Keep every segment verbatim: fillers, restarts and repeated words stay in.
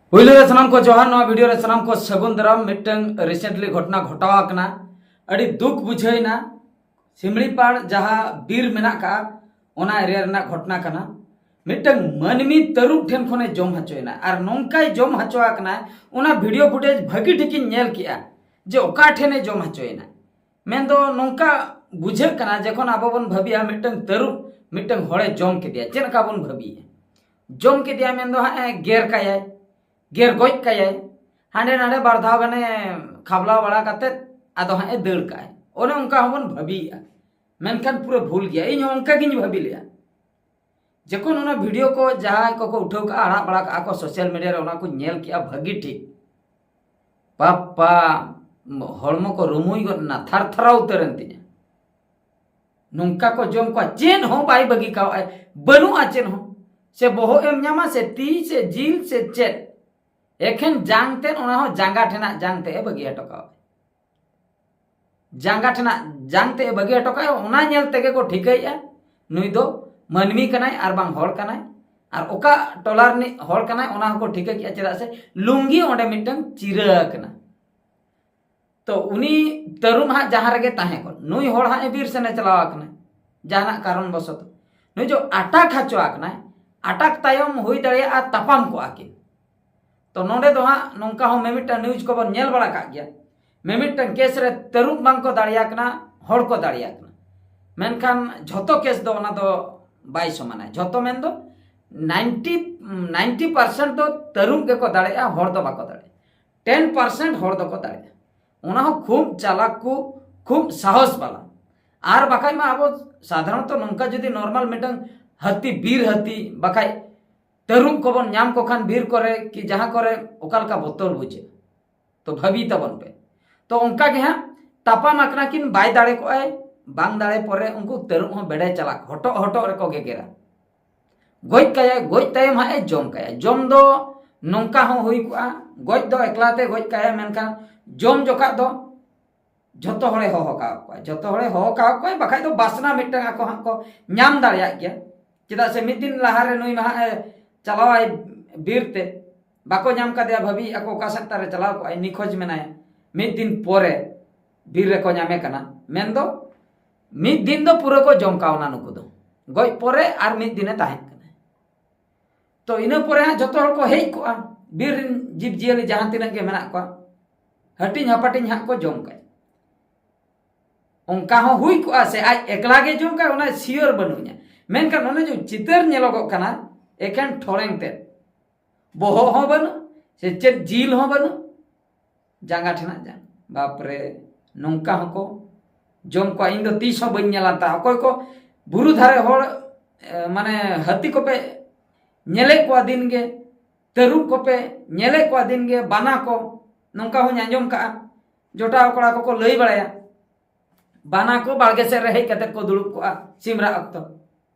ᱯᱩᱭᱞᱩ ᱨᱮ ᱥᱟᱱᱟᱢ ᱠᱚ ᱡᱚᱦᱟᱨ᱾ ᱱᱚᱣᱟ ᱵᱷᱤᱰᱤᱭᱳ ᱨᱮ ᱥᱟᱱᱟᱢ ᱠᱚ ᱥᱟᱹᱜᱩᱱ ᱫᱟᱨᱟᱢ᱾ ᱢᱤᱫᱴᱟᱝ recently ᱜᱷᱚᱴᱚᱱᱟ ᱜᱷᱚᱴᱟᱣ ᱟᱠᱟᱱᱟ, ᱟᱹᱰᱤ ᱫᱩᱠ ᱵᱩᱡᱷᱟᱹᱣ ᱮᱱᱟ᱾ ᱥᱤᱢᱲᱤᱯᱟᱲ ᱡᱟᱦᱟᱸ ᱵᱤᱨ ᱢᱮᱱᱟᱜ ᱠᱟᱜᱼᱟ, ᱚᱱᱟ ᱮᱨᱤᱭᱟ ᱨᱮᱱᱟᱜ ᱜᱷᱚᱴᱚᱱᱟ ᱠᱟᱱᱟ᱾ ᱢᱤᱫᱴᱟᱝ ᱢᱟᱹᱱᱢᱤ ᱛᱟᱹᱨᱩᱵ ᱴᱷᱮᱱ ᱠᱷᱚᱱᱮ ᱡᱚᱢ ᱦᱚᱪᱚᱭᱮᱱᱟ, ᱟᱨ ᱱᱚᱝᱠᱟᱭ ᱡᱚᱢ ᱦᱚᱪᱚ ᱟᱠᱟᱱᱟ, ᱚᱱᱟ ᱵᱷᱤᱰᱤᱭᱳ ᱯᱷᱩᱴᱮᱡᱽ ᱵᱷᱟᱹᱜᱤ ᱴᱷᱤᱠᱤᱧ ᱧᱮᱞ ᱠᱮᱜᱼᱟ ᱡᱮ ᱚᱠᱟ ᱴᱷᱮᱱᱮ ᱡᱚᱢ ᱦᱚᱪᱚᱭᱮᱱᱟ᱾ ᱢᱮᱱᱫᱚ ᱱᱚᱝᱠᱟ ᱵᱩᱡᱷᱟᱹᱜ ᱠᱟᱱᱟ, ᱡᱚᱠᱷᱚᱱ ᱟᱵᱚ ᱵᱚᱱ ᱵᱷᱟᱹᱵᱤᱭᱟ ᱢᱤᱫᱴᱟᱝ ᱛᱟᱹᱨᱩᱵ ᱢᱤᱫᱴᱟᱝ ᱦᱚᱲᱮ ᱡᱚᱢ ᱠᱮᱫᱮᱭᱟ, ᱪᱮᱫ ᱞᱮᱠᱟ ᱵᱚᱱ ᱵᱷᱟᱹᱵᱤᱭᱟ? ᱡᱚᱢ ᱠᱮᱫᱮᱭᱟ ᱢᱮᱱᱫᱚ ᱦᱟᱸᱜ ᱮ ᱜᱮᱨ ᱠᱟᱭᱟᱭ, ᱜᱮᱨ ᱜᱚᱡ ᱠᱟᱭᱟᱭ, ᱦᱟᱸᱰᱮ ᱱᱟᱰᱮ ᱵᱟᱨ ᱫᱷᱟᱣ ᱜᱟᱱᱮ ᱠᱷᱟᱵᱽᱞᱟᱣ ᱵᱟᱲᱟ ᱠᱟᱛᱮᱫ ᱟᱫᱚ ᱦᱟᱸᱜ ᱮ ᱫᱟᱹᱲ ᱠᱟᱜᱼᱟᱭ᱾ ᱚᱱᱮ ᱚᱱᱠᱟ ᱦᱚᱸᱵᱚᱱ ᱵᱷᱟᱹᱵᱤᱭᱮᱜᱼᱟ, ᱢᱮᱱᱠᱷᱟᱱ ᱯᱩᱨᱟᱹ ᱵᱷᱩᱞ ᱜᱮᱭᱟ᱾ ᱤᱧ ᱦᱚᱸ ᱚᱱᱠᱟ ᱜᱤᱧ ᱵᱷᱟᱹᱵᱤ ᱞᱮᱜᱼᱟ᱾ ᱡᱚᱠᱷᱚᱱ ᱚᱱᱟ ᱵᱷᱤᱰᱤᱭᱳ ᱠᱚ ᱡᱟᱦᱟᱸᱭ ᱠᱚᱠᱚ ᱩᱴᱷᱟᱹᱣ ᱠᱟᱜᱼᱟ, ᱟᱲᱟᱜ ᱵᱟᱲᱟ ᱠᱟᱜᱼᱟ ᱠᱚ ᱥᱳᱥᱟᱞ ᱢᱤᱰᱤᱭᱟ ᱨᱮ, ᱚᱱᱟ ᱠᱚ ᱧᱮᱞ ᱠᱮᱜᱼᱟ ᱵᱷᱟᱹᱜᱤ ᱴᱷᱤᱠ, ᱵᱟᱯᱯᱟ, ᱦᱚᱲᱢᱚ ᱠᱚ ᱨᱩᱢᱩᱭ ᱜᱚᱫ ᱮᱱᱟ, ᱛᱷᱟᱨ ᱛᱷᱟᱨᱟᱣ ᱩᱛᱟᱹᱨ ᱮᱱ ᱛᱤᱧᱟ᱾ ᱱᱚᱝᱠᱟ ᱠᱚ ᱡᱚᱢ ᱠᱚᱣᱟ, ᱪᱮᱫ ᱦᱚᱸ ᱵᱟᱭ ᱵᱟᱹᱜᱤ ᱠᱟᱣᱟᱭ, ᱵᱟᱹᱱᱩᱜᱼᱟ ᱪᱮᱫ ᱦᱚᱸ᱾ ᱥᱮ ᱵᱚᱦᱚᱜ ᱮᱢ ᱧᱟᱢᱟ, ᱥᱮ ᱛᱤ, ᱥᱮ ᱡᱤᱞ, ᱥᱮ ᱪᱮᱫ, ᱮᱠᱷᱮᱱ ᱡᱟᱝ ᱛᱮᱫ, ᱚᱱᱟ ᱦᱚᱸ ᱡᱟᱸᱜᱟ ᱴᱷᱮᱱᱟᱜ ᱡᱟᱝ ᱛᱮᱫ ᱮ ᱵᱟᱹᱜᱤ ᱦᱚᱴᱚ ᱠᱟᱣᱟᱭ᱾ ᱡᱟᱸᱜᱟ ᱴᱷᱮᱱᱟᱜ ᱡᱟᱝ ᱛᱮᱫ ᱮ ᱵᱟᱹᱜᱤ ᱦᱚᱴᱚ ᱠᱟᱜᱼᱟ, ᱚᱱᱟ ᱧᱮᱞ ᱛᱮᱜᱮ ᱠᱚ ᱴᱷᱤᱠᱟᱹᱭᱮᱜᱼᱟ ᱱᱩᱭ ᱫᱚ ᱢᱟᱹᱱᱢᱤ ᱠᱟᱱᱟᱭ ᱟᱨ ᱵᱟᱝ ᱦᱚᱲ ᱠᱟᱱᱟᱭ᱾ ᱟᱨ ᱚᱠᱟ ᱴᱚᱞᱟ ᱨᱤᱱᱤᱡ ᱦᱚᱲ ᱠᱟᱱᱟᱭ, ᱚᱱᱟ ᱦᱚᱸᱠᱚ ᱴᱷᱤᱠᱟᱹ ᱠᱮᱜᱼᱟ, ᱪᱮᱫᱟᱜ ᱥᱮ ᱞᱩᱝᱜᱤ ᱚᱸᱰᱮ ᱢᱤᱫᱴᱟᱝ ᱪᱤᱨᱟᱹ ᱟᱠᱟᱱᱟ᱾ ᱛᱚ ᱩᱱᱤ ᱛᱟᱹᱨᱩᱵ ᱦᱟᱸᱜ ᱡᱟᱦᱟᱸ ᱨᱮᱜᱮ ᱛᱟᱦᱮᱸ ᱠᱚᱜ, ᱱᱩᱭ ᱦᱚᱲ ᱦᱟᱸᱜ ᱮ ᱵᱤᱨ ᱥᱮᱱᱮ ᱪᱟᱞᱟᱣ ᱟᱠᱟᱱᱟ ᱡᱟᱦᱟᱱᱟᱜ ᱠᱟᱨᱚᱱ ᱵᱚᱥᱚᱛᱚ᱾ ᱱᱩᱭ ᱡᱚ ᱟᱴᱟᱠ ᱦᱚᱪᱚ ᱟᱠᱟᱱᱟᱭ, ᱟᱴᱟᱠ ᱛᱟᱭᱚᱢ ᱦᱩᱭ ᱫᱟᱲᱮᱭᱟᱜᱼᱟ ᱛᱟᱯᱟᱢ ᱠᱚᱜᱼᱟ ᱠᱤᱱ᱾ ᱛᱚ ᱱᱚᱰᱮ ᱫᱚ ᱦᱟᱸᱜ ᱱᱚᱝᱠᱟ ᱦᱚᱸ ᱢᱤᱢᱤᱫᱴᱟᱝ ᱱᱤᱭᱩᱡᱽ ᱠᱚᱵᱚᱱ ᱧᱮᱞ ᱵᱟᱲᱟ ᱠᱟᱜ ᱜᱮᱭᱟ, ᱢᱤᱢᱤᱫᱴᱟᱝ ᱠᱮᱥ ᱨᱮ ᱛᱟᱹᱨᱩᱵ ᱵᱟᱝ ᱠᱚ ᱫᱟᱲᱮᱭᱟᱜ ᱠᱟᱱᱟ, ᱦᱚᱲ ᱠᱚ ᱫᱟᱲᱮᱭᱟᱜ ᱠᱟᱱᱟ᱾ ᱢᱮᱱᱠᱷᱟᱱ ᱡᱷᱚᱛᱚ ᱠᱮᱥ ᱫᱚ ᱚᱱᱟ ᱫᱚ ᱵᱟᱭ ᱥᱚᱢᱟᱱᱟ᱾ ᱡᱷᱚᱛᱚ ᱢᱮᱱᱫᱚ ninety ninety percent ᱫᱚ ᱛᱟᱹᱨᱩᱵ ᱜᱮᱠᱚ ᱫᱟᱲᱮᱭᱟᱜᱼᱟ, ᱦᱚᱲ ᱫᱚ ᱵᱟᱠᱚ ᱫᱟᱲᱮᱭᱟᱜᱼᱟ᱾ ten percent ᱦᱚᱲ ᱫᱚᱠᱚ ᱫᱟᱲᱮᱭᱟᱜᱼᱟ, ᱚᱱᱟ ᱦᱚᱸ ᱠᱷᱩᱵ ᱪᱟᱞᱟᱠ ᱠᱚ, ᱠᱷᱩᱵ ᱥᱟᱦᱚᱥ ᱵᱟᱞᱟ᱾ ᱟᱨ ᱵᱟᱠᱷᱟᱡ ᱢᱟ ᱟᱵᱚ ᱥᱟᱫᱷᱟᱨᱚᱱᱛᱚ ᱱᱚᱝᱠᱟ ᱡᱩᱫᱤ ᱱᱚᱨᱢᱟᱞ ᱢᱤᱫᱴᱟᱝ ᱦᱟᱹᱛᱤ, ᱵᱤᱨ ᱦᱟᱹᱛᱤ, ᱵᱟᱠᱷᱟᱡ ᱛᱟᱹᱨᱩᱵ ᱠᱚᱵᱚᱱ ᱧᱟᱢ ᱠᱚ ᱠᱷᱟᱱ ᱵᱤᱨ ᱠᱚᱨᱮ ᱠᱤ ᱡᱟᱦᱟᱸ ᱠᱚᱨᱮ, ᱚᱠᱟ ᱞᱮᱠᱟ ᱵᱚᱛᱚᱨ ᱵᱩᱡᱷᱟᱹᱜᱼᱟ? ᱛᱚ ᱵᱷᱟᱹᱵᱤ ᱛᱟᱵᱚᱱ ᱯᱮ᱾ ᱛᱚ ᱚᱱᱠᱟ ᱜᱮ ᱦᱟᱸᱜ ᱛᱟᱯᱟᱢ ᱟᱠᱟᱱᱟ ᱠᱤᱱ, ᱵᱟᱭ ᱫᱟᱲᱮ ᱠᱚᱜᱼᱟᱭ, ᱵᱟᱝ ᱫᱟᱲᱮ ᱯᱚᱨᱮ ᱩᱱᱠᱩ ᱛᱟᱹᱨᱩᱵ ᱦᱚᱸ ᱵᱮᱲᱮ ᱪᱟᱞᱟᱠ, ᱦᱚᱴᱚᱜ ᱦᱚᱴᱚᱜ ᱨᱮᱠᱚ ᱜᱮᱜᱮᱨᱟ᱾ ᱜᱚᱡ ᱠᱟᱭᱟᱭ, ᱜᱚᱡ ᱛᱟᱭᱚᱢ ᱦᱟᱸᱜ ᱮ ᱡᱚᱢ ᱠᱟᱭᱟ᱾ ᱡᱚᱢ ᱫᱚ ᱱᱚᱝᱠᱟ ᱦᱚᱸ ᱦᱩᱭ ᱠᱚᱜᱼᱟ, ᱜᱚᱡ ᱫᱚ ᱮᱠᱞᱟ ᱛᱮ ᱜᱚᱡ ᱠᱟᱭᱟ, ᱢᱮᱱᱠᱷᱟᱱ ᱡᱚᱢ ᱡᱚᱠᱷᱟᱜ ᱫᱚ ᱡᱷᱚᱛᱚ ᱦᱚᱲᱮ ᱦᱚᱦᱚ ᱠᱟᱜ ᱠᱚᱣᱟ, ᱡᱷᱚᱛᱚ ᱦᱚᱲᱮ ᱦᱚᱦᱚ ᱠᱟᱜ ᱠᱚᱣᱟ, ᱵᱟᱠᱷᱟᱡ ᱫᱚ ᱵᱟᱥᱱᱟ ᱢᱤᱫᱴᱟᱝ ᱟᱠᱚ ᱦᱟᱸᱜ ᱠᱚ ᱧᱟᱢ ᱫᱟᱲᱮᱭᱟᱜ ᱜᱮᱭᱟ᱾ ᱪᱮᱫᱟᱜ ᱥᱮ ᱢᱤᱫ ᱫᱤᱱ ᱞᱟᱦᱟᱨᱮ ᱱᱩᱭ ᱢᱟ ᱦᱟᱸᱜ ᱮ ᱪᱟᱞᱟᱣᱟᱭ ᱵᱤᱨ ᱛᱮ, ᱵᱟᱠᱚ ᱧᱟᱢ ᱠᱟᱫᱮᱭᱟ, ᱵᱷᱟᱹᱵᱤᱭᱮᱫᱼᱟ ᱠᱚ ᱚᱠᱟ ᱥᱮᱫ ᱛᱟᱨᱮ ᱪᱟᱞᱟᱣ ᱠᱚᱜᱼᱟᱭ, ᱱᱤᱠᱷᱳᱡᱽ ᱢᱮᱱᱟᱭᱟ᱾ ᱢᱤᱫ ᱫᱤᱱ ᱯᱚᱨᱮ ᱵᱤᱨ ᱨᱮᱠᱚ ᱧᱟᱢᱮ ᱠᱟᱱᱟ᱾ ᱢᱮᱱᱫᱚ ᱢᱤᱫ ᱫᱤᱱ ᱫᱚ ᱯᱩᱨᱟᱹ ᱠᱚ ᱡᱚᱢ ᱠᱟᱣᱱᱟ ᱱᱩᱠᱩ ᱫᱚ, ᱜᱚᱡ ᱯᱚᱨᱮ ᱟᱨ ᱢᱤᱫ ᱫᱤᱱᱮ ᱛᱟᱦᱮᱸ ᱠᱟᱱᱟ᱾ ᱛᱚ ᱤᱱᱟᱹ ᱯᱚᱨᱮ ᱦᱟᱸᱜ ᱡᱚᱛᱚ ᱦᱚᱲ ᱠᱚ ᱦᱮᱡ ᱠᱚᱜᱼᱟ, ᱵᱤᱨ ᱨᱮᱱ ᱡᱤᱵᱽ ᱡᱤᱭᱟᱹᱞᱤ ᱡᱟᱦᱟᱸ ᱛᱤᱱᱟᱹᱜ ᱜᱮ ᱢᱮᱱᱟᱜ ᱠᱚᱣᱟ, ᱦᱟᱹᱴᱤᱧ ᱦᱟᱯᱟᱴᱤᱧ ᱦᱟᱸᱜ ᱠᱚ ᱡᱚᱢ ᱠᱟᱭ᱾ ᱚᱱᱠᱟ ᱦᱚᱸ ᱦᱩᱭ ᱠᱚᱜᱼᱟ ᱥᱮ ᱟᱡ ᱮᱠᱞᱟ ᱜᱮ ᱡᱚᱢ ᱠᱟᱭ, ᱚᱱᱟ ᱥᱤᱭᱳᱨ ᱵᱟᱹᱱᱩᱜ ᱧᱟ᱾ ᱢᱮᱱᱠᱷᱟᱱ ᱚᱱᱮ ᱡᱮ ᱪᱤᱛᱟᱹᱨ ᱧᱮᱞᱚᱜᱚᱜ ᱠᱟᱱᱟ, ᱮᱠᱮᱱ ᱴᱷᱚᱲᱮᱝ ᱛᱮ, ᱵᱚᱦᱚᱜ ᱦᱚᱸ ᱵᱟᱹᱱᱩᱜ, ᱥᱮ ᱪᱮᱫ ᱡᱤᱞ ᱦᱚᱸ ᱵᱟᱹᱱᱩᱜ, ᱡᱟᱸᱜᱟ ᱴᱷᱮᱱᱟᱜ ᱡᱟᱝ᱾ ᱵᱟᱯᱨᱮ, ᱱᱚᱝᱠᱟ ᱦᱚᱸᱠᱚ ᱡᱚᱢ ᱠᱚᱣᱟ? ᱤᱧ ᱫᱚ ᱛᱤᱥ ᱦᱚᱸ ᱵᱟᱹᱧ ᱧᱮᱞᱟ᱾ ᱛᱟ ᱚᱠᱚᱭ ᱠᱚ ᱵᱩᱨᱩ ᱫᱷᱟᱨᱮ ᱦᱚᱲ, ᱮ, ᱢᱟᱱᱮ ᱦᱟᱹᱛᱤ ᱠᱚᱯᱮ ᱧᱮᱞᱮᱫ ᱠᱚᱣᱟ ᱫᱤᱱ ᱜᱮ, ᱛᱟᱹᱨᱩᱵ ᱠᱚᱯᱮ ᱧᱮᱞᱮᱫ ᱠᱚᱣᱟ ᱫᱤᱱ ᱜᱮ, ᱵᱟᱱᱟ ᱠᱚ, ᱱᱚᱝᱠᱟ ᱦᱚᱸᱧ ᱟᱸᱡᱚᱢ ᱠᱟᱜᱼᱟ᱾ ᱡᱚᱴᱟᱣ ᱠᱚᱲᱟ ᱠᱚᱠᱚ ᱞᱟᱹᱭ ᱵᱟᱲᱟᱭᱟ, ᱵᱟᱱᱟ ᱠᱚ ᱵᱟᱲᱜᱮ ᱥᱮᱫ ᱨᱮ ᱦᱮᱡ ᱠᱟᱛᱮ ᱠᱚ ᱫᱩᱲᱩᱵ ᱠᱚᱜᱼᱟ ᱥᱤᱢ ᱨᱟᱜ ᱚᱠᱛᱚ᱾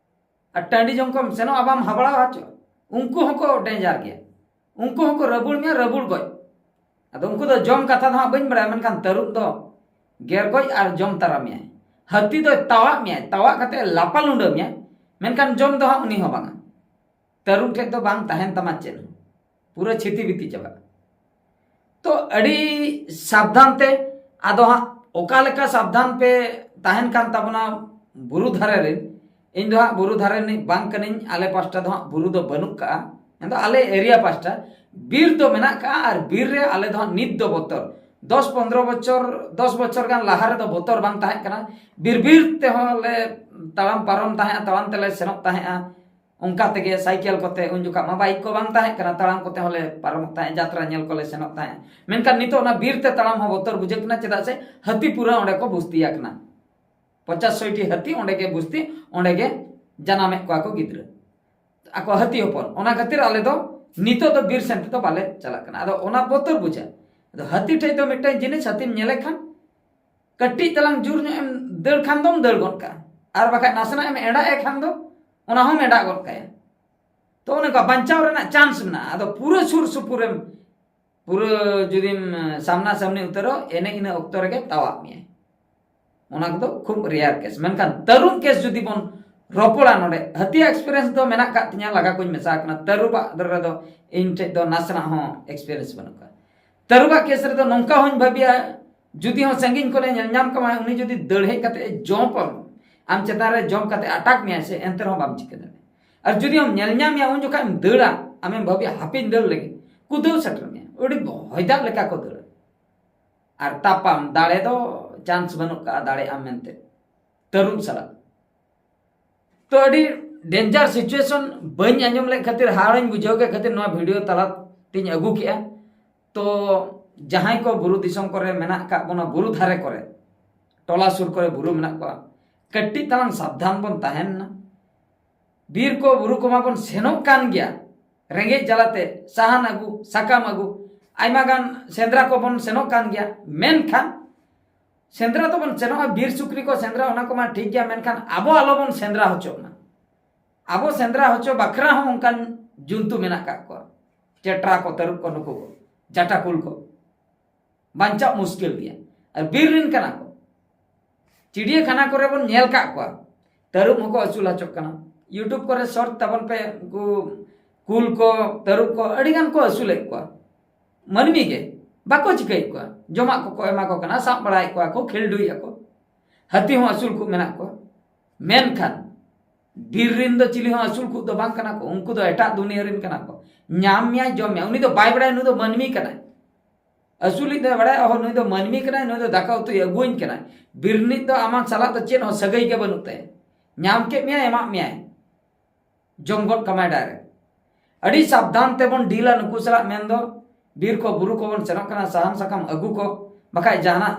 ᱟᱨ ᱴᱟᱺᱰᱤ ᱡᱚᱝ ᱠᱚᱢ ᱥᱮᱱᱚᱜᱼᱟ, ᱵᱟᱢ ᱦᱟᱵᱲᱟᱣ ᱦᱚᱪᱚ, ᱩᱱᱠᱩ ᱦᱚᱸᱠᱚ ᱰᱮᱧᱡᱟᱨ ᱜᱮᱭᱟ᱾ ᱩᱱᱠᱩ ᱦᱚᱸᱠᱚ ᱨᱟᱹᱵᱩᱲ ᱢᱮᱭᱟ, ᱨᱟᱹᱵᱩᱲ ᱜᱚᱡ᱾ ᱟᱫᱚ ᱩᱱᱠᱩ ᱫᱚ ᱡᱚᱢ ᱠᱟᱛᱷᱟ ᱫᱚ ᱦᱟᱸᱜ ᱵᱟᱹᱧ ᱵᱟᱲᱟᱭᱟ, ᱢᱮᱱᱠᱷᱟᱱ ᱛᱟᱹᱨᱩᱵ ᱫᱚ ᱜᱮᱨ ᱜᱚᱡ ᱟᱨ ᱡᱚᱢ ᱛᱟᱨᱟ ᱢᱮᱭᱟᱭ᱾ ᱦᱟᱹᱛᱤ ᱫᱚᱭ ᱛᱟᱣᱟᱜ ᱢᱮᱭᱟᱭ, ᱛᱟᱣᱟᱜ ᱠᱟᱛᱮ ᱞᱟᱯᱟ ᱞᱩᱸᱰᱟᱹ ᱢᱮᱭᱟᱭ, ᱢᱮᱱᱠᱷᱟᱱ ᱡᱚᱢ ᱫᱚ ᱦᱟᱸᱜ ᱩᱱᱤ ᱦᱚᱸ ᱵᱟᱝᱟ᱾ ᱛᱟᱹᱨᱩᱵ ᱴᱷᱮᱡ ᱫᱚ ᱵᱟᱝ ᱛᱟᱦᱮᱱ ᱛᱟᱢᱟ ᱪᱮᱫ ᱦᱚᱸ, ᱯᱩᱨᱟᱹ ᱪᱷᱤᱛᱤ ᱵᱤᱛᱤ ᱪᱟᱵᱟᱜᱼᱟ᱾ ᱛᱚ ᱟᱹᱰᱤ ᱥᱟᱵᱫᱷᱟᱱ ᱛᱮ᱾ ᱟᱫᱚ ᱦᱟᱸᱜ ᱚᱠᱟ ᱞᱮᱠᱟ ᱥᱟᱵᱫᱷᱟᱱ ᱯᱮ ᱛᱟᱦᱮᱱ ᱠᱟᱱ ᱛᱟᱵᱚᱱᱟ ᱵᱩᱨᱩ ᱫᱷᱟᱨᱮ ᱨᱮ? ᱤᱧ ᱫᱚ ᱦᱟᱸᱜ ᱵᱩᱨᱩ ᱫᱷᱟᱨᱮ ᱨᱤᱱᱤᱡ ᱵᱟᱝ ᱠᱟᱹᱱᱟᱹᱧ, ᱟᱞᱮ ᱯᱟᱥᱴᱟ ᱫᱚ ᱦᱟᱸᱜ ᱵᱩᱨᱩ ᱫᱚ ᱵᱟᱹᱱᱩᱜ ᱠᱟᱜᱼᱟ᱾ ᱢᱮᱱᱫᱚ ᱟᱞᱮ ᱮᱨᱤᱭᱟ ᱯᱟᱥᱴᱟ, ᱵᱤᱨ ᱫᱚ ᱢᱮᱱᱟᱜ ᱠᱟᱜᱼᱟ᱾ ᱟᱨ ᱵᱤᱨ ᱨᱮ ᱟᱞᱮ ᱫᱚ ᱦᱟᱸᱜ ᱱᱤᱛ ᱫᱚ ᱵᱚᱛᱚᱨ, ᱫᱚᱥ ᱯᱚᱱᱫᱽᱨᱚ ᱵᱚᱪᱷᱚᱨ, ᱫᱚᱥ ᱵᱚᱪᱷᱚᱨ ᱜᱟᱱ ᱞᱟᱦᱟ ᱨᱮᱫᱚ ᱵᱚᱛᱚᱨ ᱵᱟᱝ ᱛᱟᱦᱮᱸ ᱠᱟᱱᱟ᱾ ᱵᱤᱨ ᱵᱤᱨ ᱛᱮᱦᱚᱸ ᱞᱮ ᱛᱟᱲᱟᱢ ᱯᱟᱨᱚᱢ ᱛᱟᱦᱮᱸᱜᱼᱟ, ᱛᱟᱲᱟᱢ ᱛᱮᱞᱮ ᱥᱮᱱᱚᱜ ᱛᱟᱦᱮᱸᱜᱼᱟ᱾ ᱚᱱᱠᱟ ᱛᱮᱜᱮ ᱥᱟᱭᱠᱮᱞ ᱠᱚᱛᱮ, ᱩᱱ ᱡᱚᱠᱷᱟᱜ ᱢᱟ ᱵᱟᱭᱤᱠ ᱠᱚ ᱵᱟᱝ ᱛᱟᱦᱮᱸ ᱠᱟᱱᱟ, ᱛᱟᱲᱟᱢ ᱠᱚᱛᱮ ᱦᱚᱸᱞᱮ ᱯᱟᱨᱚᱢᱚᱜ ᱛᱟᱦᱮᱸᱜ, ᱡᱟᱛᱨᱟ ᱧᱮᱞ ᱠᱚᱞᱮ ᱥᱮᱱᱚᱜ ᱛᱟᱦᱮᱸᱜ᱾ ᱢᱮᱱᱠᱷᱟᱱ ᱱᱤᱛᱚᱜ ᱚᱱᱟ ᱵᱤᱨ ᱛᱮ ᱛᱟᱲᱟᱢ ᱦᱚᱸ ᱵᱚᱛᱚᱨ ᱵᱩᱡᱷᱟᱹᱜ ᱠᱟᱱᱟ, ᱪᱮᱫᱟᱜ ᱥᱮ ᱦᱟᱹᱛᱤ ᱯᱩᱨᱟᱹ ᱚᱸᱰᱮ ᱠᱚ ᱵᱩᱥᱛᱤ ᱟᱠᱟᱱᱟ᱾ ᱯᱚᱪᱟᱥ ᱥᱚᱭᱴᱤ ᱦᱟᱹᱛᱤ ᱚᱸᱰᱮ ᱜᱮ ᱵᱩᱥᱛᱤ, ᱚᱸᱰᱮ ᱜᱮ ᱡᱟᱱᱟᱢᱮᱫ ᱠᱚᱣᱟ ᱠᱚ ᱜᱤᱫᱽᱨᱟᱹ, ᱟᱠᱚ ᱦᱟᱹᱛᱤ ᱦᱚᱯᱚᱱ᱾ ᱚᱱᱟ ᱠᱷᱟᱹᱛᱤᱨ ᱟᱞᱮ ᱫᱚ ᱱᱤᱛᱚᱜ ᱫᱚ ᱵᱤᱨ ᱥᱮᱱ ᱛᱮᱫᱚ ᱵᱟᱞᱮ ᱪᱟᱞᱟᱜ ᱠᱟᱱᱟ᱾ ᱟᱫᱚ ᱚᱱᱟ ᱵᱚᱛᱚᱨ ᱵᱩᱡᱷᱟᱹᱜ᱾ ᱟᱫᱚ ᱦᱟᱹᱛᱤ ᱴᱷᱮᱡ ᱫᱚ ᱢᱤᱫᱴᱟᱝ ᱡᱤᱱᱤᱥ, ᱦᱟᱹᱛᱤᱢ ᱧᱮᱞᱮ ᱠᱷᱟᱱ ᱠᱟᱹᱴᱤᱡ ᱛᱟᱞᱟᱝ ᱡᱳᱨ ᱧᱚᱜ ᱮᱢ ᱫᱟᱹᱲ ᱠᱷᱟᱱ ᱫᱚᱢ ᱫᱟᱹᱲ ᱜᱚᱫ ᱠᱟᱜᱼᱟ, ᱟᱨ ᱵᱟᱠᱷᱟᱡ ᱱᱟᱥᱮᱱᱟᱜ ᱮᱢ ᱮᱲᱟᱜ ᱮ ᱠᱷᱟᱱ ᱫᱚ ᱚᱱᱟ ᱦᱚᱸᱢ ᱮᱲᱟᱜ ᱜᱚᱫ ᱠᱟᱭᱟ᱾ ᱛᱚ ᱚᱱᱮ ᱚᱱᱠᱟ ᱵᱟᱧᱪᱟᱣ ᱨᱮᱱᱟᱜ ᱪᱟᱱᱥ ᱢᱮᱱᱟᱜᱼᱟ᱾ ᱟᱫᱚ ᱯᱩᱨᱟᱹ ᱥᱩᱨ ᱥᱩᱯᱩᱨᱮᱢ, ᱯᱩᱨᱟᱹ ᱡᱩᱫᱤᱢ ᱥᱟᱢᱱᱟ ᱥᱟᱢᱱᱤ ᱩᱛᱟᱹᱨᱚᱜ, ᱮᱱᱮ ᱤᱱᱟᱹ ᱚᱠᱛᱚ ᱨᱮᱜᱮ ᱛᱟᱣᱟᱜ ᱢᱮᱭᱟᱭ᱾ ᱚᱱᱟ ᱠᱚᱫᱚ ᱠᱷᱩᱵ ᱨᱮᱭᱟᱨ ᱠᱮᱥ᱾ ᱢᱮᱱᱠᱷᱟᱱ ᱛᱟᱹᱨᱩᱵ ᱠᱮᱥ ᱡᱩᱫᱤ ᱵᱚᱱ ᱨᱚᱯᱚᱲᱟ ᱱᱚᱰᱮ, ᱦᱟᱹᱛᱤᱭᱟᱜ ᱮᱠᱥᱯᱤᱨᱤᱭᱮᱱᱥ ᱫᱚ ᱢᱮᱱᱟᱜ ᱟᱠᱟᱫ ᱛᱤᱧᱟ, ᱞᱟᱜᱟ ᱠᱚᱧ ᱢᱮᱥᱟ ᱟᱠᱟᱱᱟ᱾ ᱛᱟᱹᱨᱩᱵᱟᱜ ᱨᱮᱫᱚ ᱤᱧ ᱴᱷᱮᱡ ᱫᱚ ᱱᱟᱥᱮᱱᱟᱜ ᱦᱚᱸ ᱮᱠᱥᱯᱤᱨᱤᱭᱮᱱᱥ ᱵᱟᱹᱱᱩᱜ ᱟᱠᱟᱫ᱾ ᱛᱟᱹᱨᱩᱵᱟᱜ ᱠᱮᱥ ᱨᱮᱫᱚ ᱱᱚᱝᱠᱟ ᱦᱚᱸᱧ ᱵᱷᱟᱹᱵᱤᱭᱟ, ᱡᱩᱫᱤ ᱦᱚᱸ ᱥᱟᱺᱜᱤᱧ ᱠᱷᱚᱱᱮ ᱧᱮᱞ ᱧᱟᱢ ᱠᱟᱢᱟ, ᱩᱱᱤ ᱡᱩᱫᱤ ᱫᱟᱹᱲ ᱦᱮᱡ ᱠᱟᱛᱮ ᱮ ᱡᱚᱢ ᱟᱢ ᱪᱮᱛᱟᱱ ᱨᱮ, ᱡᱚᱢ ᱠᱟᱛᱮ ᱟᱴᱟᱠ ᱢᱮᱭᱟᱭ ᱥᱮ, ᱮᱱᱛᱮ ᱨᱮᱦᱚᱸ ᱵᱟᱢ ᱪᱤᱠᱟᱹ ᱫᱟᱲᱮᱭᱟᱜᱼᱟ᱾ ᱟᱨ ᱡᱩᱫᱤ ᱦᱚᱸᱢ ᱧᱮᱞ ᱧᱟᱢᱮᱭᱟ, ᱩᱱ ᱡᱚᱠᱷᱟᱡ ᱮᱢ ᱫᱟᱹᱲᱟ, ᱟᱢᱮᱢ ᱵᱷᱟᱹᱵᱤᱭᱟ ᱦᱟᱯᱮᱧ ᱫᱟᱹᱲ ᱞᱮᱜᱮ, ᱠᱩᱫᱟᱹᱣ ᱥᱮᱴᱮᱨ ᱢᱮᱭᱟ, ᱟᱹᱰᱤ ᱦᱚᱭ ᱫᱟᱜ ᱞᱮᱠᱟ ᱠᱚ ᱫᱟᱹᱲᱟ᱾ ᱟᱨ ᱛᱟᱯᱟᱢ ᱫᱟᱲᱮ ᱫᱚ ᱪᱟᱱᱥ ᱵᱟᱹᱱᱩᱜ ᱠᱟᱜᱼᱟ, ᱫᱟᱲᱮᱜ ᱟᱢ ᱢᱮᱱᱛᱮ ᱛᱟᱹᱨᱩᱵ ᱥᱟᱞᱟᱜ᱾ ᱛᱚ ᱟᱹᱰᱤ ᱰᱮᱧᱡᱟᱨ ᱥᱤᱪᱩᱭᱮᱥᱚᱱ ᱵᱟᱹᱧ ᱟᱸᱡᱚᱢ ᱞᱮᱫ ᱠᱷᱟᱹᱛᱤᱨ, ᱦᱟᱦᱟᱲᱟᱧ ᱵᱩᱡᱷᱟᱹᱣ ᱠᱮᱫ ᱠᱷᱟᱹᱛᱤᱨ ᱱᱚᱣᱟ ᱵᱷᱤᱰᱤᱭᱳ ᱛᱟᱞᱟ ᱛᱤᱧ ᱟᱹᱜᱩ ᱠᱮᱜᱼᱟ᱾ ᱛᱚ ᱡᱟᱦᱟᱸᱭ ᱠᱚ ᱵᱩᱨᱩ ᱫᱤᱥᱚᱢ ᱠᱚᱨᱮ ᱢᱮᱱᱟᱜ ᱟᱠᱟᱫ ᱵᱚᱱᱟ, ᱵᱩᱨᱩ ᱫᱷᱟᱨᱮ ᱠᱚᱨᱮ, ᱴᱚᱞᱟ ᱥᱩᱨ ᱠᱚᱨᱮ ᱵᱩᱨᱩ ᱢᱮᱱᱟᱜ ᱠᱚᱣᱟ, ᱠᱟᱹᱴᱤᱡ ᱛᱟᱞᱟᱝ ᱥᱟᱵᱫᱷᱟᱱ ᱵᱚᱱ ᱛᱟᱦᱮᱱ ᱢᱟ᱾ ᱵᱤᱨ ᱠᱚ ᱵᱩᱨᱩ ᱠᱚᱢᱟ ᱵᱚᱱ ᱥᱮᱱᱚᱜ ᱠᱟᱱ ᱜᱮᱭᱟ, ᱨᱮᱸᱜᱮᱡ ᱡᱟᱞᱟᱛᱮ ᱥᱟᱦᱟᱱ ᱟᱹᱜᱩ, ᱥᱟᱠᱟᱢ ᱟᱹᱜᱩ, ᱟᱭᱢᱟ ᱜᱟᱱ ᱥᱮᱸᱫᱽᱨᱟ ᱠᱚᱵᱚᱱ ᱥᱮᱱᱚᱜ ᱠᱟᱱ ᱜᱮᱭᱟ, ᱢᱮᱱᱠᱷᱟᱱ ᱥᱮᱸᱫᱽᱨᱟ ᱫᱚᱵᱚᱱ ᱥᱮᱱᱚᱜᱼᱟ, ᱵᱤᱨ ᱥᱩᱠᱨᱤ ᱠᱚ ᱥᱮᱸᱫᱽᱨᱟ, ᱚᱱᱟ ᱠᱚᱢᱟ ᱴᱷᱤᱠ ᱜᱮᱭᱟ, ᱢᱮᱱᱠᱷᱟᱱ ᱟᱵᱚ ᱟᱞᱚᱵᱚᱱ ᱥᱮᱸᱫᱽᱨᱟ ᱦᱚᱪᱚᱜ ᱢᱟ᱾ ᱟᱵᱚ ᱥᱮᱸᱫᱽᱨᱟ ᱦᱚᱪᱚ ᱵᱟᱠᱷᱨᱟ ᱦᱚᱸ ᱚᱱᱠᱟᱱ ᱡᱚᱱᱛᱩ ᱢᱮᱱᱟᱜ ᱠᱟᱜ ᱠᱚᱣᱟ, ᱪᱮᱴᱨᱟ ᱠᱚ, ᱛᱟᱹᱨᱩᱵ ᱠᱚ, ᱱᱩᱠᱩ ᱠᱚ, ᱡᱟᱴᱟᱠᱩᱞ ᱠᱚ᱾ ᱵᱟᱧᱪᱟᱜ ᱢᱩᱥᱠᱤᱞ ᱜᱮᱭᱟ᱾ ᱟᱨ ᱵᱤᱨ ᱨᱮᱱ ᱠᱟᱱᱟ ᱠᱚ, ᱪᱤᱲᱤᱭᱟᱹᱠᱷᱟᱱᱟ ᱠᱚᱨᱮ ᱵᱚᱱ ᱧᱮᱞ ᱠᱟᱜ ᱠᱚᱣᱟ, ᱛᱟᱹᱨᱩᱵ ᱦᱚᱸᱠᱚ ᱟᱹᱥᱩᱞ ᱦᱚᱪᱚᱜ ᱠᱟᱱᱟ᱾ YouTube ᱠᱚᱨᱮ ᱥᱚᱨᱪ ᱛᱟᱵᱚᱱ ᱯᱮ, ᱩᱱᱠᱩ ᱠᱩᱞ ᱠᱚ, ᱛᱟᱹᱨᱩᱵ ᱠᱚ, ᱟᱹᱰᱤ ᱜᱟᱱ ᱠᱚ ᱟᱹᱥᱩᱞᱮᱫ ᱠᱚᱣᱟ᱾ ᱢᱟᱹᱱᱢᱤ ᱜᱮ ᱵᱟᱠᱚ ᱪᱤᱠᱟᱹᱭᱮᱫ ᱠᱚᱣᱟ, ᱡᱚᱢᱟᱜ ᱠᱚᱠᱚ ᱮᱢᱟ ᱠᱚ ᱠᱟᱱᱟ, ᱥᱟᱵ ᱵᱟᱲᱟᱭᱮᱫ ᱠᱚᱣᱟ ᱠᱚ, ᱠᱷᱮᱞᱰᱩᱭᱮᱫ ᱟᱠᱚ᱾ ᱦᱟᱹᱛᱤ ᱦᱚᱸ ᱟᱹᱥᱩᱞ ᱠᱚ ᱢᱮᱱᱟᱜ ᱠᱚᱣᱟ, ᱢᱮᱱᱠᱷᱟᱱ ᱵᱤᱨ ᱨᱮᱱ ᱫᱚ ᱪᱤᱞᱤ ᱦᱚᱸ ᱟᱹᱥᱩᱞ ᱠᱚ ᱫᱚ ᱵᱟᱝ ᱠᱟᱱᱟ ᱠᱚ, ᱩᱱᱠᱩ ᱫᱚ ᱮᱴᱟᱜ ᱫᱩᱱᱤᱭᱟᱹ ᱨᱮᱱ ᱠᱟᱱᱟ ᱠᱚ᱾ ᱧᱟᱢ ᱢᱮᱭᱟᱭ, ᱡᱚᱢ ᱢᱮᱭᱟᱭ, ᱩᱱᱤ ᱫᱚ ᱵᱟᱭ ᱵᱟᱲᱟᱭᱟ ᱱᱩᱭ ᱫᱚ ᱢᱟᱹᱱᱢᱤ ᱠᱟᱱᱟᱭ᱾ ᱟᱹᱥᱩᱞᱤᱡ ᱫᱚᱭ ᱵᱟᱲᱟᱭᱟ, ᱚᱦᱚ, ᱱᱩᱭ ᱫᱚ ᱢᱟᱹᱱᱢᱤ ᱠᱟᱱᱟᱭ, ᱱᱩᱭ ᱫᱚ ᱫᱟᱠᱟ ᱩᱛᱩᱭ ᱟᱹᱜᱩᱣᱟᱹᱧ ᱠᱟᱱᱟᱭ᱾ ᱵᱤᱨ ᱨᱤᱱᱤᱡ ᱫᱚ ᱟᱢᱟᱜ ᱥᱟᱞᱟᱜ ᱫᱚ ᱪᱮᱫ ᱦᱚᱸ ᱥᱟᱹᱜᱟᱹᱭ ᱜᱮ ᱵᱟᱹᱱᱩᱜ ᱛᱟᱭᱟ᱾ ᱧᱟᱢ ᱠᱮᱫ ᱢᱮᱭᱟᱭ, ᱮᱢᱟᱜ ᱢᱮᱭᱟᱭ, ᱡᱚᱢ ᱜᱚᱫ ᱠᱟᱢᱟᱭ ᱰᱟᱭᱨᱮᱠᱴ᱾ ᱟᱹᱰᱤ ᱥᱟᱵᱫᱷᱟᱱ ᱛᱮᱵᱚᱱ ᱰᱤᱞᱟ ᱱᱩᱠᱩ ᱥᱟᱞᱟᱜ, ᱢᱮᱱᱫᱚ ᱵᱤᱨ ᱠᱚ ᱵᱩᱨᱩ ᱠᱚᱵᱚᱱ ᱥᱮᱱᱚᱜ ᱠᱟᱱᱟ ᱥᱟᱦᱟᱱ ᱥᱟᱠᱟᱢ ᱟᱹᱜᱩ ᱠᱚ, ᱵᱟᱠᱷᱟᱡ ᱡᱟᱦᱟᱱᱟᱜ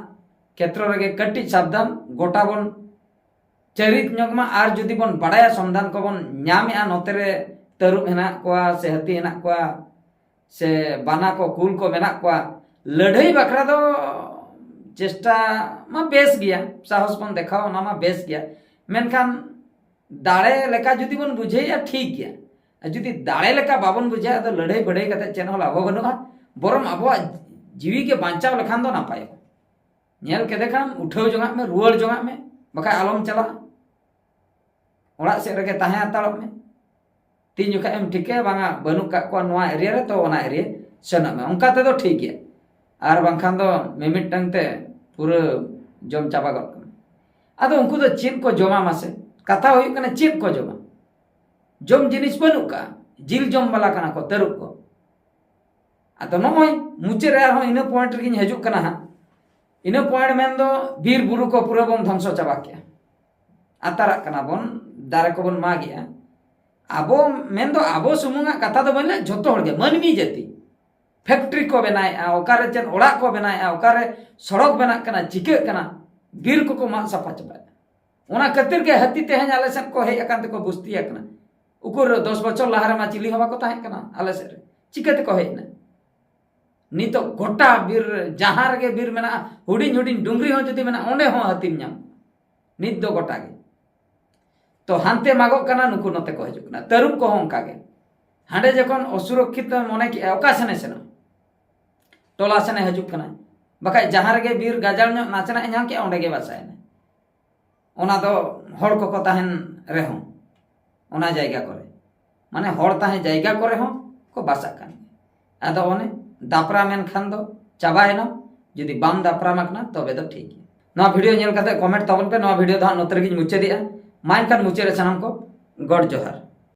ᱠᱷᱮᱛᱨᱚ ᱨᱮᱜᱮ ᱠᱟᱹᱴᱤᱡ ᱥᱟᱵᱫᱷᱟᱱ, ᱜᱚᱴᱟ ᱵᱚᱱ ᱪᱟᱹᱨᱤᱫ ᱧᱚᱜ ᱢᱟ᱾ ᱟᱨ ᱡᱩᱫᱤ ᱵᱚᱱ ᱵᱟᱰᱟᱭᱟ, ᱥᱚᱱᱫᱷᱟᱱ ᱠᱚᱵᱚᱱ ᱧᱟᱢᱮᱜᱼᱟ, ᱱᱚᱛᱮ ᱨᱮ ᱛᱟᱹᱨᱩᱵ ᱦᱮᱱᱟᱜ ᱠᱚᱣᱟ ᱥᱮ ᱦᱟᱹᱛᱤ ᱦᱮᱱᱟᱜ ᱠᱚᱣᱟ ᱥᱮ ᱵᱟᱱᱟ ᱠᱚ, ᱠᱩᱞ ᱠᱚ ᱢᱮᱱᱟᱜ ᱠᱚᱣᱟ, ᱞᱟᱹᱲᱦᱟᱹᱭ ᱵᱟᱠᱷᱨᱟ ᱫᱚ ᱪᱮᱥᱴᱟ ᱢᱟ ᱵᱮᱥ ᱜᱮᱭᱟ, ᱥᱟᱦᱚᱥ ᱵᱚᱱ ᱫᱮᱠᱷᱟᱣᱟ, ᱚᱱᱟ ᱢᱟ ᱵᱮᱥ ᱜᱮᱭᱟ, ᱢᱮᱱᱠᱷᱟᱱ ᱫᱟᱲᱮ ᱞᱮᱠᱟ ᱡᱩᱫᱤ ᱵᱚᱱ ᱵᱩᱡᱷᱟᱹᱣᱮᱜᱼᱟ, ᱴᱷᱤᱠ ᱜᱮᱭᱟ᱾ ᱟᱨ ᱡᱩᱫᱤ ᱫᱟᱲᱮ ᱞᱮᱠᱟ ᱵᱟᱵᱚᱱ ᱵᱩᱡᱷᱟᱹᱣᱟ, ᱟᱫᱚ ᱞᱟᱹᱲᱦᱟᱹᱭ ᱵᱟᱹᱲᱦᱟᱹᱭ ᱠᱟᱛᱮ ᱪᱮᱫ ᱦᱚᱸ ᱞᱟᱵᱷ ᱵᱟᱹᱱᱩᱜᱼᱟ᱾ ᱵᱚᱨᱚᱝ ᱟᱵᱚᱣᱟᱜ ᱡᱤᱣᱤ ᱜᱮ ᱵᱟᱧᱪᱟᱣ ᱞᱮᱠᱷᱟᱱ ᱫᱚ ᱱᱟᱯᱟᱭᱚᱜᱼᱟ᱾ ᱧᱮᱞ ᱠᱮᱫᱮ ᱠᱷᱟᱱ ᱩᱴᱷᱟᱹᱣ ᱡᱚᱝᱟᱜ ᱢᱮ, ᱨᱩᱣᱟᱹᱲ ᱡᱚᱝᱟᱜ ᱢᱮ, ᱵᱟᱠᱷᱟᱡ ᱟᱞᱚᱢ ᱪᱟᱞᱟᱜᱼᱟ᱾ ᱚᱲᱟᱜ ᱥᱮᱫ ᱨᱮᱜᱮ ᱛᱟᱦᱮᱸ ᱦᱟᱛᱟᱲᱚᱜ ᱢᱮ᱾ ᱛᱤᱱ ᱡᱚᱠᱷᱟᱜ ᱮᱢ ᱴᱷᱤᱠᱟᱹᱭᱟ ᱵᱟᱝᱟ ᱵᱟᱹᱱᱩᱜ ᱠᱟᱜ ᱠᱚᱣᱟ ᱱᱚᱣᱟ ᱮᱨᱤᱭᱟ ᱨᱮ, ᱛᱚ ᱚᱱᱟ ᱮᱨᱤᱭᱟ ᱥᱮᱱᱚᱜ ᱢᱮ, ᱚᱱᱠᱟ ᱛᱮᱫᱚ ᱴᱷᱤᱠ ᱜᱮᱭᱟ᱾ ᱟᱨ ᱵᱟᱝᱠᱷᱟᱱ ᱫᱚ ᱢᱤᱢᱤᱫᱴᱟᱝ ᱛᱮ ᱯᱩᱨᱟᱹ ᱡᱚᱢ ᱪᱟᱵᱟ ᱜᱚᱫ ᱠᱟᱜ ᱢᱮ᱾ ᱟᱫᱚ ᱩᱱᱠᱩ ᱫᱚ ᱪᱮᱫ ᱠᱚ ᱡᱚᱢᱟ ᱢᱟᱥᱮ? ᱠᱟᱛᱷᱟ ᱦᱩᱭᱩᱜ ᱠᱟᱱᱟ ᱪᱮᱫ ᱠᱚ ᱡᱚᱢᱟ? ᱡᱚᱢ ᱡᱤᱱᱤᱥ ᱵᱟᱹᱱᱩᱜ ᱠᱟᱜᱼᱟ, ᱡᱤᱞ ᱡᱚᱢ ᱵᱟᱞᱟ ᱠᱟᱱᱟ ᱠᱚ ᱛᱟᱹᱨᱩᱵ ᱠᱚ᱾ ᱟᱫᱚ ᱱᱚᱜᱼᱚᱭ ᱢᱩᱪᱟᱹᱫ ᱨᱮ ᱟᱨᱦᱚᱸ ᱤᱱᱟᱹ ᱯᱚᱭᱮᱱᱴ ᱨᱮᱜᱤᱧ ᱦᱤᱡᱩᱜ ᱠᱟᱱᱟ ᱦᱟᱸᱜ᱾ ᱤᱱᱟᱹ ᱯᱚᱭᱮᱱᱴ ᱢᱮᱱᱫᱚ ᱵᱤᱨ ᱵᱩᱨᱩ ᱠᱚ ᱯᱩᱨᱟᱹ ᱵᱚᱱ ᱫᱷᱚᱝᱥᱚ ᱪᱟᱵᱟ ᱠᱮᱜᱼᱟ, ᱟᱛᱟᱨᱟᱜ ᱠᱟᱱᱟ ᱵᱚᱱ, ᱫᱟᱨᱮ ᱠᱚᱵᱚᱱ ᱢᱟᱜᱮᱜᱼᱟ᱾ ᱟᱵᱚ ᱢᱮᱱᱫᱚ ᱟᱵᱚ ᱥᱩᱢᱩᱝᱟᱜ ᱠᱟᱛᱷᱟ ᱫᱚ ᱵᱟᱹᱧ ᱞᱟᱹᱭᱟ, ᱡᱷᱚᱛᱚ ᱦᱚᱲᱜᱮ ᱢᱟᱹᱱᱢᱤ ᱡᱟᱹᱛᱤ ᱯᱷᱮᱠᱴᱨᱤ ᱠᱚ ᱵᱮᱱᱟᱣᱮᱫᱼᱟ, ᱚᱠᱟᱨᱮ ᱪᱮᱫ ᱚᱲᱟᱜ ᱠᱚ ᱵᱮᱱᱟᱣᱮᱫᱼᱟ, ᱚᱠᱟᱨᱮ ᱥᱚᱲᱚᱠ ᱵᱮᱱᱟᱜ ᱠᱟᱱᱟ, ᱪᱤᱠᱟᱹᱜ ᱠᱟᱱᱟ, ᱵᱤᱨ ᱠᱚᱠᱚ ᱢᱟᱜ ᱥᱟᱯᱷᱟ ᱪᱟᱵᱟᱭᱮᱫᱼᱟ᱾ ᱚᱱᱟ ᱠᱷᱟᱹᱛᱤᱨ ᱜᱮ ᱦᱟᱹᱛᱤ ᱛᱮᱦᱮᱧ ᱟᱞᱮ ᱥᱮᱫ ᱠᱚ ᱦᱮᱡ ᱟᱠᱟᱱ ᱛᱮᱠᱚ ᱵᱩᱥᱛᱤ ᱟᱠᱟᱱᱟ᱾ ᱩᱠᱩᱨ ᱫᱚᱥ ᱵᱚᱪᱷᱚᱨ ᱞᱟᱦᱟ ᱨᱮᱢᱟ ᱪᱤᱞᱤ ᱦᱚᱸ ᱵᱟᱠᱚ ᱛᱟᱦᱮᱸ ᱠᱟᱱᱟ ᱟᱞᱮ ᱥᱮᱫ ᱨᱮ, ᱪᱤᱠᱟᱹ ᱛᱮᱠᱚ ᱦᱮᱡ ᱮᱱᱟ? ᱱᱤᱛᱚᱜ ᱜᱚᱴᱟ ᱵᱤᱨ ᱨᱮ, ᱡᱟᱦᱟᱸ ᱨᱮᱜᱮ ᱵᱤᱨ ᱢᱮᱱᱟᱜᱼᱟ, ᱦᱩᱰᱤᱧ ᱦᱩᱰᱤᱧ ᱰᱩᱝᱨᱤ ᱦᱚᱸ ᱡᱩᱫᱤ ᱢᱮᱱᱟᱜᱼᱟ, ᱚᱸᱰᱮ ᱦᱚᱸ ᱦᱟᱹᱛᱤᱢ ᱧᱟᱢ ᱠᱚᱣᱟ᱾ ᱱᱤᱛ ᱫᱚ ᱜᱚᱴᱟ ᱜᱮ᱾ ᱛᱚ ᱦᱟᱱᱛᱮ ᱢᱟᱜᱚᱜ ᱠᱟᱱᱟ, ᱱᱩᱠᱩ ᱱᱚᱛᱮ ᱠᱚ ᱦᱤᱡᱩᱜ ᱠᱟᱱᱟ᱾ ᱛᱟᱹᱨᱩᱵ ᱠᱚᱦᱚᱸ ᱚᱱᱠᱟ ᱜᱮ, ᱦᱟᱸᱰᱮ ᱡᱚᱠᱷᱚᱱ ᱚᱥᱩᱨᱚᱠᱠᱷᱤᱛ ᱢᱚᱱᱮ ᱠᱮᱜᱼᱟ, ᱚᱠᱟ ᱥᱮᱱᱮ ᱥᱮᱱᱚᱜ? ᱴᱚᱞᱟ ᱥᱮᱱᱮ ᱦᱤᱡᱩᱜ ᱠᱟᱱᱟ᱾ ᱵᱟᱠᱷᱟᱡ ᱡᱟᱦᱟᱸ ᱨᱮᱜᱮ ᱵᱤᱨ ᱜᱟᱡᱟᱲ ᱧᱚᱜ ᱱᱟᱥᱮᱱᱟᱜ ᱮ ᱧᱟᱢ ᱠᱮᱜᱼᱟ, ᱚᱸᱰᱮ ᱜᱮ ᱵᱟᱥᱟᱭᱮᱱᱟ᱾ ᱚᱱᱟ ᱫᱚ ᱦᱚᱲ ᱠᱚᱠᱚ ᱛᱟᱦᱮᱱ ᱨᱮᱦᱚᱸ, ᱚᱱᱟ ᱡᱟᱭᱜᱟ ᱠᱚᱨᱮ, ᱢᱟᱱᱮ ᱦᱚᱲ ᱛᱟᱦᱮᱸ ᱡᱟᱭᱜᱟ ᱠᱚᱨᱮ ᱦᱚᱸ ᱠᱚ ᱵᱟᱥᱟᱜ ᱠᱟᱱ ᱜᱮᱭᱟ᱾ ᱟᱫᱚ ᱚᱱᱮ ᱫᱟᱯᱨᱟᱢ ᱮᱱ ᱠᱷᱟᱱ ᱫᱚ ᱪᱟᱵᱟᱭᱮᱱᱟ, ᱡᱩᱫᱤ ᱵᱟᱢ ᱫᱟᱯᱨᱟᱢ ᱟᱠᱟᱱᱟ ᱛᱚᱵᱮ ᱫᱚ ᱴᱷᱤᱠ ᱜᱮᱭᱟ᱾ ᱱᱚᱣᱟ ᱵᱷᱤᱰᱤᱭᱳ ᱧᱮᱞ ᱠᱟᱛᱮ ᱠᱚᱢᱮᱱᱴ ᱛᱟᱵᱚᱱ ᱯᱮ᱾ ᱱᱚᱣᱟ ᱵᱷᱤᱰᱤᱭᱳ ᱫᱚ ᱦᱟᱸᱜ ᱱᱚᱛᱮ ᱨᱮᱜᱤᱧ ᱢᱩᱪᱟᱹᱫᱮᱜᱼᱟ᱾ ᱢᱟ ᱮᱱᱠᱷᱟᱱ ᱢᱩᱪᱟᱹᱫ ᱨᱮ ᱥᱟᱱᱟᱢ ᱠᱚ ᱜᱚᱰ ᱡᱚᱦᱟᱨ᱾